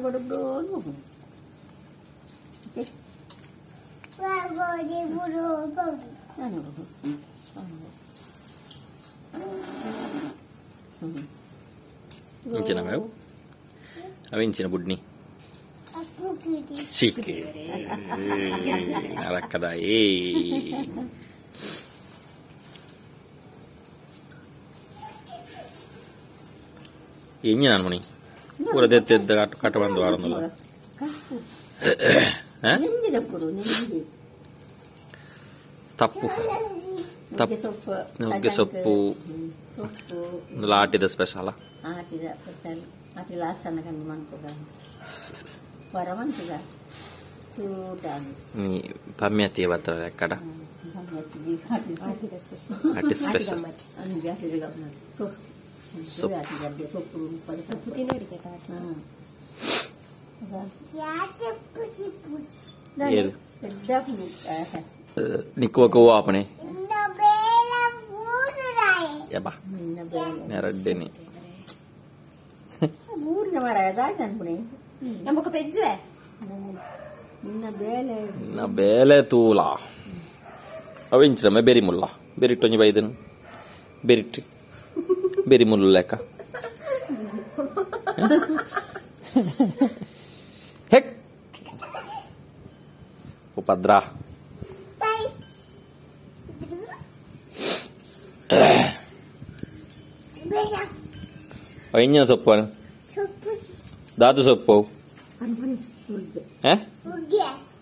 ಬಡಬಡ ಇಂಚಿನ ಮೇವು ಅವಿಂಚಿನ ಬುಡ್ನಿ ಚೀಕೆ ನರಕದ ಏ ಎಂಜಿನ ಮಣಿ ಪೂರ ದೆತ್ತೆದ್ದ ಕಟ್ಟ ಬಂದು ವಾರಂದಲ್ಲ ತಪ್ಪು ತಪ್ಪು ನುಗ್ಗೆ ಸೊಪ್ಪು ಆಟಿದ ಸ್ಪೆಷಲ್ ಆಟಿದ ಸ್ಪೆಷಲ್ ಆಟಿ ಲಾಸ್ಟ್ ಅನ್ನ ಮನ್ಪುಗ ವರ ಮಂತುಗ ನೀ ಪಮ್ಯತಿ ಬತ್ತರ ಎಕ್ಕಡ ಆಟಿ ಸ್ಪೆಷಲ್ ನಿಕ್ಕುವ ಅಪಣೆ ಯಬ್ಬಾ ನೆರಡ್ಡೇನಿ ಊರಿನ ಮಾರಾಯ ದಾಯ್ತು ಅನ್ಪುಣೆ ನಮಕ ಪೆಜ್ಜುವೆ ನಿನ್ನ ಬೇಲೆ ನಿನ್ನ ಬೇಲೆ ತೂಲ ಅವಿಂಚಿನಮ್ಮ ಬೆರಿ ಮುಲ್ಲ ಬೆರಿಟ್ಟು ಒಂಜಿ ಬೈದನು ಬೆರಿಟ್ಟು ಬೆರಿ ಮುಲ್ಲು ಲೆಕ್ಕ ಹೆಕ್ ಉಪದ್ರ ಎಂಜಿನ ಸೊಪ್ಪು ದಾದು ಸೊಪ್ಪು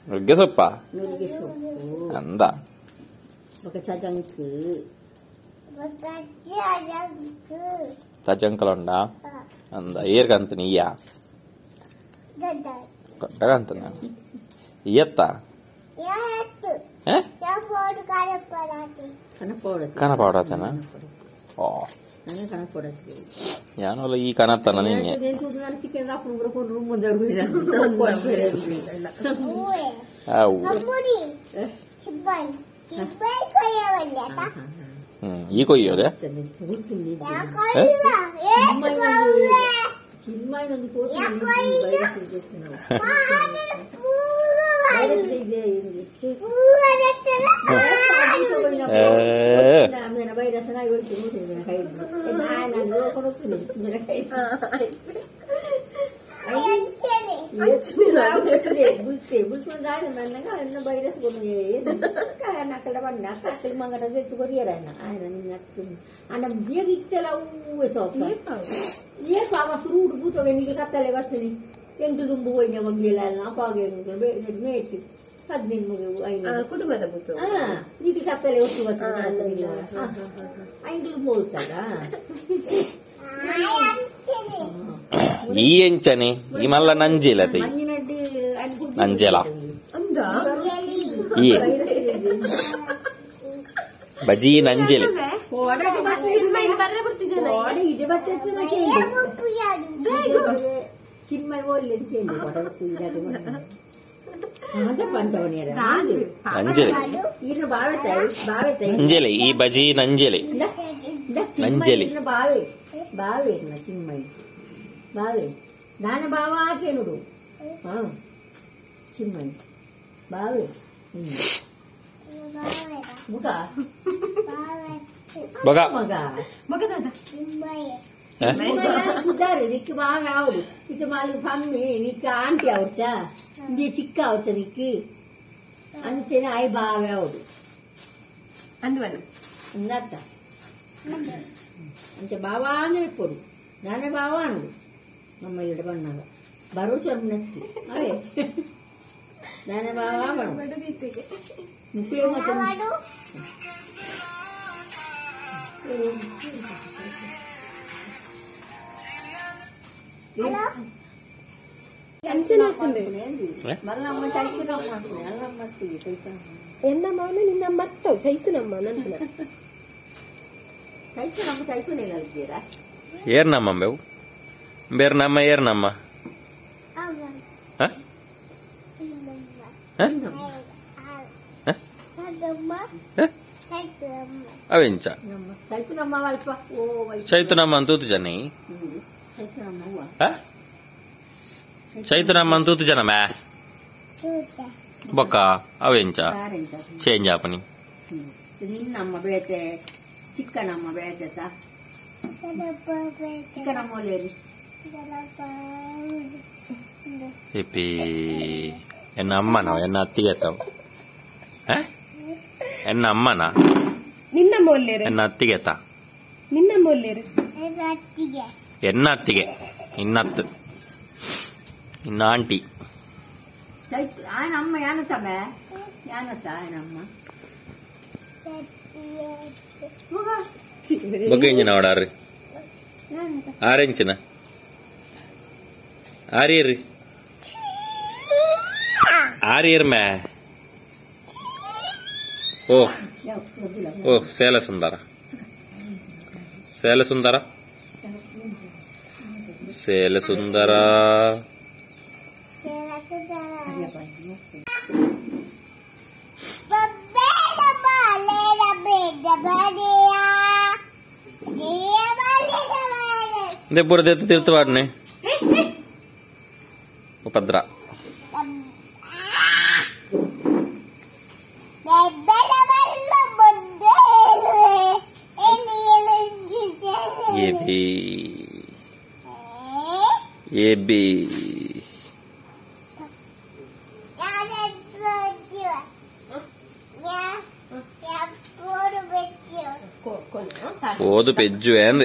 ನುಗ್ಗೆ ಸೊಪ್ಪ ಅಂದ ತಜಂಕಲುಂಡ ಅಂದ ಏರ್ಕಂತನ ಈಯ ದೊಡ್ಡಗಂತನ ಇಯತ್ತ ಕನಪಾಡತನ ಓ ಯಾನೋಲ ಈ ಕನತನ ನಿನ್ನೆ ಈ ಕೊಯ್ಯೋದೆ ಕುಟುಂಬದ ನೀತಿ ಕತ್ತಲೆ ಒಟ್ಟು ಐಂಗ್ಲು ಹೋಗ್ತಾರ ಈ ಎಂಚನೆ ಈ ಮಲ್ಲ ನಂಜಿಲ್ಲ ತೈ ನಂಜಲ ಈ ಬಜಿ ನಂಜಲೆ ನಂಜಲೆ ನಂಜಲೆ ಈ ಬಜಿ ನಂಜಲೆ ನಂಜಲಿ ಬಾವೆ ಬಾವೆ ಚಿನ್ಮಯಿ ಬಾವೆ ದಾನ ಬಾವ ಆಕೇನುಡು ಹಾ ಚಿನ್ಮಯಿ ಬಾವೆ ಮುಗ ಬಗ ಮಗ ಮಗ ದಾದ ಕುದಾರೆ ನಿಕ್ಕು ಬಾವೆ ಆವಡು ಇತ್ತ ಮಾಲು ಪಮ್ಮಿ ನಿಕ್ಕ ಆಂಟಿ ಅವಡ್ಚ ಇಂದೇ ಚಿಕ್ಕ ಅವಡ್ಚ ನಿಕ್ಕು ಅಂಚೆನ ಆಯ್ ಬಾವೆ ಆವಡು ಅಂದ್ವನು ಅಂದತ್ತ ಅಂಚೆ ಬಾವಾನೆ ಕೊಡು ನಾನೇ ಬಾವ ಅನುಡು ನಮ್ಮ ಇಡ ಬಣ್ಣಾಗ ಬರೋ ನೆತ್ತಿ ಅವೇ ನಾನೇ ಬಾವ ಬಣ್ಣ ಎನ್ನಮ್ಮ ನಿನ್ನಮ್ಮ ಅತ್ತವು ಚೈತನಮ್ಮ ನನ್ಪುನ ಏರ್ ನಮ್ಮ ಬೇವು ಬೇರೆ ನಮ್ಮ ಏರ್ ನಮ್ಮ ಅವೆಂಚ ಚೈತನಮ್ಮ ಅಂತ ಜನ ಚೈತನಮ್ಮ ತೂತು ಜನ ಮೇ ಬೊಕ್ಕ ಅವೆಂಚ ಚೇಂಜ್ ಆಪನಿ ನಿನ್ನಮ್ಮ ಬೇತೆ ಚಿಕ್ಕನಮ್ಮ ಬೇತೆ ಚಿಕ್ಕನಮ್ಮ ಒಲ್ಲೇರಿ ಇಪ್ಪಿ ಎನ್ನ ಅಮ್ಮನ ಎನ್ನ ಅತ್ತಿಗೆ ತಾವು ಎನ್ನ ಅಮ್ಮನ ನಿನ್ನಮ್ಮ ಒಲ್ಲೇರು ಎನ್ನ ಅತ್ತಿಗೆ ತಾ ನಿನ್ನಮ್ಮ ಒಲ್ಲೇರು ಎನ್ನ ಅತ್ತಿಗೆ ಇನ್ನತ್ತು ಇನ್ನ ಆಂಟಿ ಆಯನಮ್ಮ ಯಾನತ್ತಮ್ಮ ಯಾನತ್ತ ಆಯನಮ್ಮ ಬೊಕ್ಕ ಇಂಜಿನ ಅವಡಾರು ಆರೆಂಚಿನ ಆರ್ಯರ್ ಆರ್ಯರ್ ಮೇ ಓ ಓ ಸೇಲ ಸುಂದರ ಸೇಲ ಸುಂದರ ಸೇಲ ಸುಂದರ ಪೂರ ತೀರ್ಥ ಪಾಡನೆ ಉಪದ್ರ A B A B ಓದು ಪೆಜ್ಜು ಅಂದ್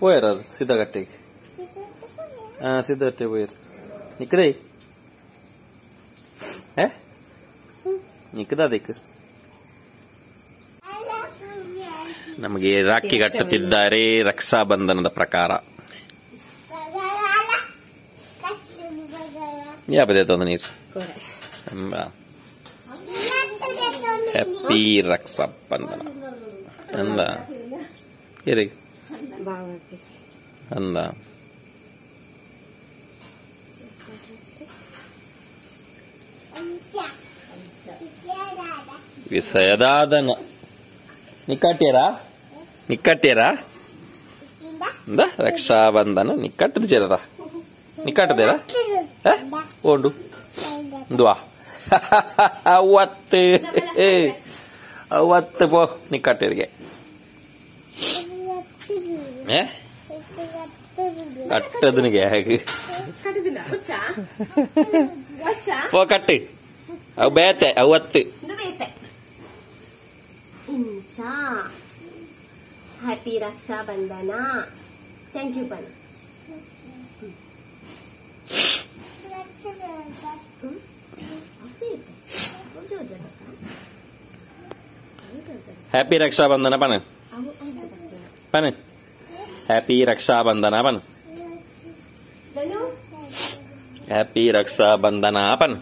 ಪೋಯರ್ ಅದು ಸಿದ್ಧಗಟ್ಟೆಗೆ. ಹಾ ಸಿದ್ಧಗಟ್ಟೆ ಪೋಯರ್ ನಿಕ್ಕದೇ ನಿಕ್ಕದ ಅದಕ್ಕೆ ನಮಗೆ ರಾಖಿ ಕಟ್ಟುತ್ತಿದ್ದಾರೆ ರಕ್ಷಾ ಬಂಧನದ ಪ್ರಕಾರ. ಯಾಪದೇ ನೀರು ಹ್ಯಾಪಿ ರಕ್ಷಾ ಬಂಧನ ಅಂದ ಅಂದ ವಿಸಯದಾದನ ನಿಕ್ಕಟ್ಟಿಯರಾ ನಿಕ್ಕಟ್ಟಿಯರಾ ಅಂದ ರಕ್ಷಾಬಂಧನ ನಿಕ್ಕಟ್ಟದ ചേರರ ನಿಕ್ಕಟ್ಟದೇರಾ ಓಂಡು എന്തുവാ ಅವತ್ತು ಅವತ್ತು ಪೋ ನಿಕ್ಕಟ್ಟಿರಿಗೆ ಕಟ್ಟದನಿಗೆ ಹೇಗೆ ಪೋ ಕಟ್ಟು ಅವು ಬೇತೆ ಅವತ್ತು happy Raksha Bandhan. Thank you ಬನ್. ಹ್ಯಾಪಿ ರಕ್ಷಾ ಬಂಧನ ಪನ ಪನ ಹ್ಯಾಪಿ ರಕ್ಷಾ ಬಂಧನ ಪನ್ ಹ್ಯಾಪಿ ರಕ್ಷಾ ಬಂಧನ ಪನ್.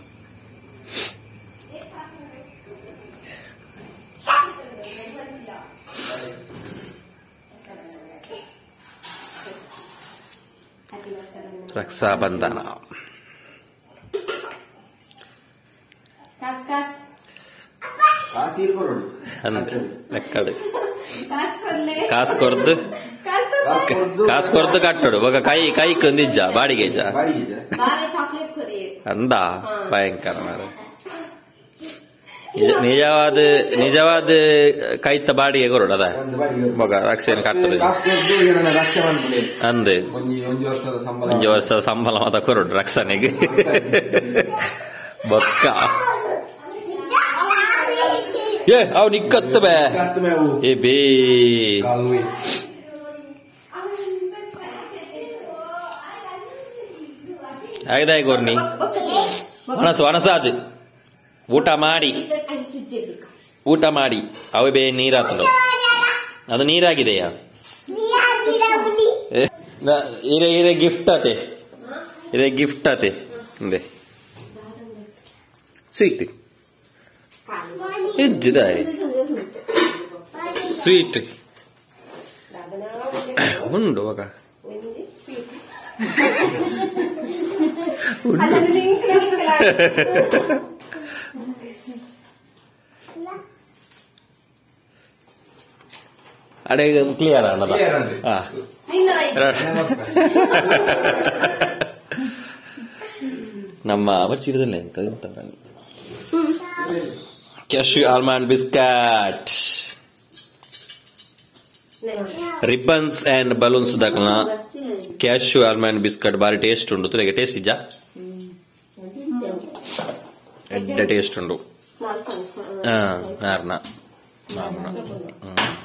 ರಕ್ಷಾ ಬಂಧನ ಕಾಸು ಕೊರ್ದು ಕಾಸು ಕೊರ್ದು ಕಟ್ಟೋಡು ಬೊಕ ಕೈ ಕೈಕ್ ಒಂದಿಜ್ಜ ಬಾಡಿಗೆ ಅಂದ ಭಯಂಕರ ಮಾರ್ರೆ. ನಿಜವಾದ ನಿಜವಾದ ಕೈತ ಬಾಡಿಗೆ ಕೊರಡು ಅದ ಬೊಕ ರಕ್ಷೆಯನ್ನು ಕಟ್ಟದು ಅಂದ್ ಒಂಜಿ ವರ್ಷದ ಸಂಬಳ ಮಾತ ಕೊರಡು ರಕ್ಷಣೆಗೆ ಬೊಕ್ಕ. ಏ ಅವ್ ನಿಕ್ಕತ್ತು ಬೇ ಏ ಬೇ ಆಗಿದೆ ಗೊರ್ನಿ ಒಣಸು ಒಣಸಾದು ಊಟ ಮಾಡಿ ಊಟ ಮಾಡಿ ಅವೆ ಬೇ ನೀರಾತದ ಅದು ನೀರಾಗಿದೆಯಾ? ಇರೆ ಇರೆ ಗಿಫ್ಟ್ ಆತೆ ಇರೆ ಗಿಫ್ಟ್ ಆತೆ ಅಂದೆ ಸ್ವೀಟ್ ಇಜ್ಜಿದಾಯ್ ಸ್ವೀಟ್ ಉಂಡು ಮಗ ಅಡೆ ಕ್ಲಿಯರ್ ಅನ್ನದ. Clear ಅಂದೆ. ಹಾ. ನಮ್ಮ ಅವರ್ಚಿರದಲ್ಲ ಎಂತ ಎಂತ. Cashew almond biscuit, ribbons and balloons ದಕಲ್ನ cashew almond biscuit ಬಾರಿ ಟೇಸ್ಟ್ ಉಂಡು. ತುಲೆಗೆ ಟೇಸ್ಟ್ ಇಜ್ಜಾ? ಎಡ್ಡೆ ಟೇಸ್ಟ್ ಉಂಡು. ನಾರ್ನ ನಾರ್ನ.